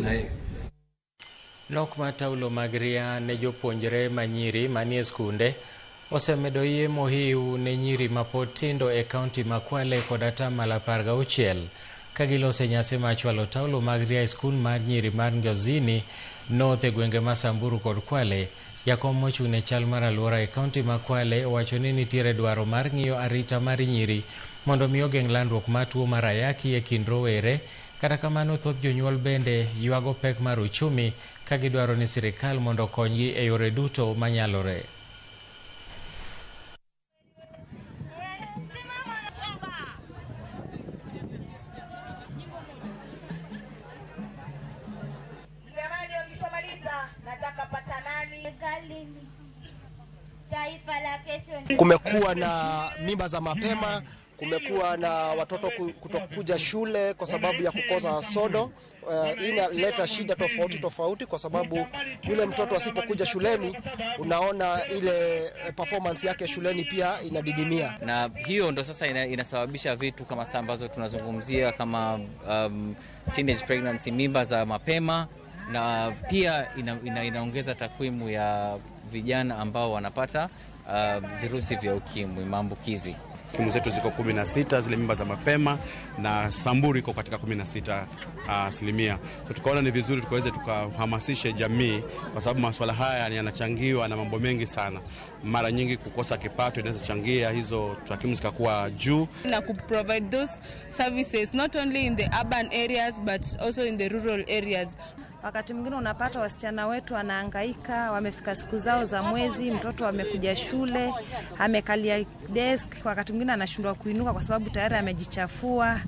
namna hiyo. Nok mar taulo mag ria ne jopuonjre manyiri manie skunde osemedo yie mohiu ne nyiri mapod tindo e kaunti ma Kwale kod atamalo 16 ka gilose nyasi mar chwalo taulo mag ria e skul mar nyiri mar Ngozini North e gwenge ma Samburu kod Kwale. Jakom mochung' ne chal mar alwora e kaunti ma Kwale owacho ni nitiere dwaro mar ng'iyo arita mar nyiri mondo mi ogeng' landruok mar tuo mar ayaki e kind rowere. Kata kamano, thoth jonyuol bende ywago pek mar uchumi ka gidwaro ni sirikal mondo okonygi e yore duto manyalore. Kumekuwa na mimba za mapema, kumekuwa na watoto kutokuja shule kwa sababu ya kukosa sodo. Inaleta shida tofauti tofauti kwa sababu yule mtoto asipokuja shuleni, unaona ile performance yake shuleni pia inadidimia. Na hiyo ndo sasa inasababisha vitu kama sasa ambazo tunazungumzia kama teenage pregnancy, mimba za mapema, na pia inaongeza takwimu ya vijana ambao wanapata virusi vya ukimwi, maambukizi. Takwimu zetu ziko 16 zile mimba za mapema na Samburu iko katika 16%. So tukaona ni vizuri tukaweze tukahamasishe jamii kwa sababu masuala haya yanachangiwa na mambo mengi sana. Mara nyingi kukosa kipato inaweza changia hizo takwimu zikakuwa juu. Na ku provide those services not only in the urban areas but also in the rural areas. Wakati mwingine unapata wasichana wetu wanahangaika, wamefika siku zao za mwezi, mtoto amekuja shule, amekalia desk, wakati mwingine anashindwa kuinuka kwa sababu tayari amejichafua.